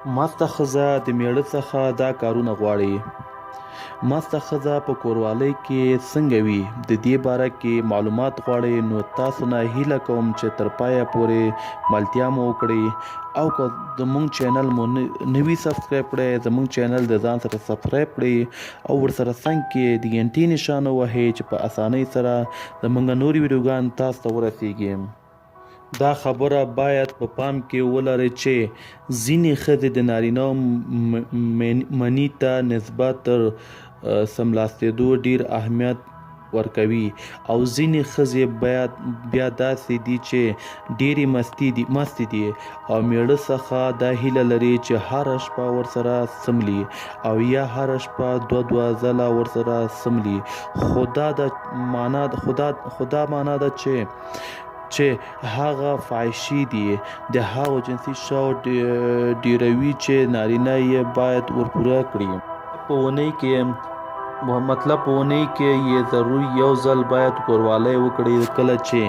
مسته ښځه د میړه څخه دا کارونه غواړي. مسته ښځه په کوروالۍ کې څنګه وي، د دې باره کې معلومات غواړئ، نو تاسو نه هیله کوم چې تر پایه پورې ملتیا مو وکړئ او که زمونږ چینل مو نه وي سبسکرایب کړی، زمونږ چینل د ځان سره سبسکرایب کړئ او ورسره څنګ کې د ګنټې نشان ووهئ چې په اسانۍ سره زمونږ نورې ویډیوګان تاسو ته ورسیږي. دا خبره باید په پام کې ولرئ چې ځینې ښځې د نارینه مني ته نسبت تر څملاستېدو ډېر اهمیت ورکوي او ځینې ښځې بیا داسې دي چې ډېرې مستې دي او مېړه څخه دا هیله لري چې هره شپه ورسره څملي او یا هره شپه دوه دوه ځله ورسره څملي، خو دا معنا ده چې هغه فاحشې دي، د هغو جنسي شوق ډېروي چې نارینه یې باید ورپوره کړي. مطلب په اونۍ کې یې ضرور یو ځل باید کوروالی وکړي. کله چې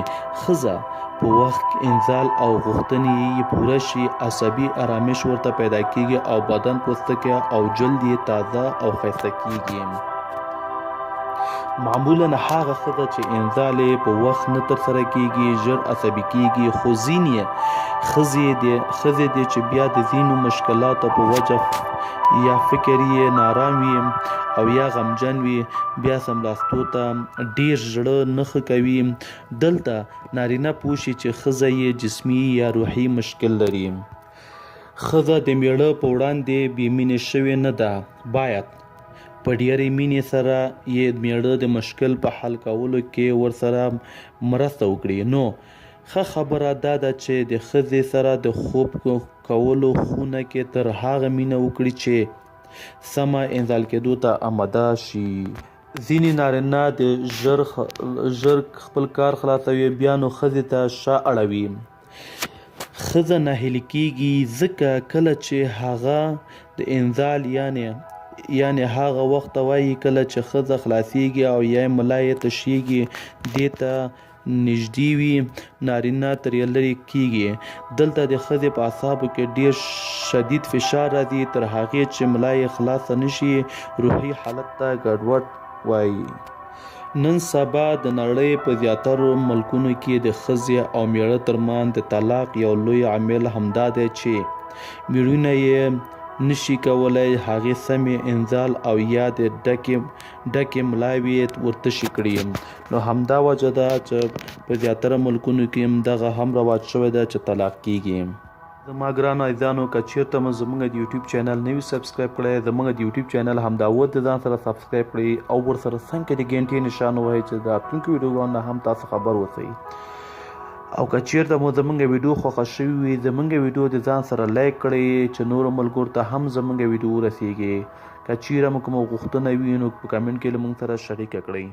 ښځه په وخت انزال او غوښتنې یې پوره شي، عصبي ارامش ورته پیدا کېږي او بدن، پوستکی او جلد یې تازه او ښایسته کېږي. معمولا هغه ښځه چې انزال یې په وخت نه ترسره کېږي، ژر عصبي کېږي، خو ځینې ښځې دي چې بیا د ځینو مشکلاتو په وجه یا فکر یې نارام وي او یا غمجن وي، بیا څملاستو ته ډېر زړه نه ښه کوي. دلته نارینه پوه شي چې ښځه یې جسمي یا روحي مشکل لري. ښځه د مېړه په وړاندې بې مینې شوې نه ده، باید په ډېرې مینې سره یې مېړه د مشکل په حل کولو کې ورسره مرسته وکړي. نو ښه خبره دا ده چې د ښځې سره د خوب کولو خونه کې تر هغه مینه وکړي چې سمه انزال کېدو ته اماده شي. ځینې نارینه د ژر خپل کار خلاصوي، بیا نو ښځې ته شا اړوي. ښځه ناهیلې کېږي، ځکه کله چې هغه د انزال یعنې هغه وخت ته وایي کله چې ښځه خلاصېږي او یا ملا یې تشېږي، دې ته نږدې وي، نارینه ترې لرې کېږي. دلته د ښځې په اعصابو کې ډېر شدید فشار راځي، تر هغې چې ملا یې خلاصه نه شي، روحي حالت ته ګډوډ وایي. نن سبا د نړۍ په زیاترو ملکونو کې د ښځې او مېړه ترمنځ د طلاق یو لوی عامل همدا دی چې مېړونه یې نشي کولای هغې سمې انزال او یا د ډکې ملاوې ورتشې کړي. نو همدا وجه ده چې په زیاتره ملکونو کې دغه هم رواج شوی دی چې طلاق کېږي. زما ګرانو عزیزانو، که چیرته مو زمونږ د یوټیوب چینل نه وي سبسکرایب کړی، زمونږ د یوټیوب چینل همدا اوس د ځان سره سبسکرایب کړئ او ورسره څنګ کې د ګنټې نشان ووهئ چې د راتلونکو ویډیوګانو نه هم تاسو خبر اوسئ. او که چیرته مو زمونږ ویډیو خوښه شوې وي، زمونږ ویډیو د ځان سره لایک کړئ چې نورو ملګرو ته هم زمونږ ویډیو ورسیږي. که چیرته مو کومه غوښتنه وي، نو په کمنټ کې له مونږ سره شریکه کړئ.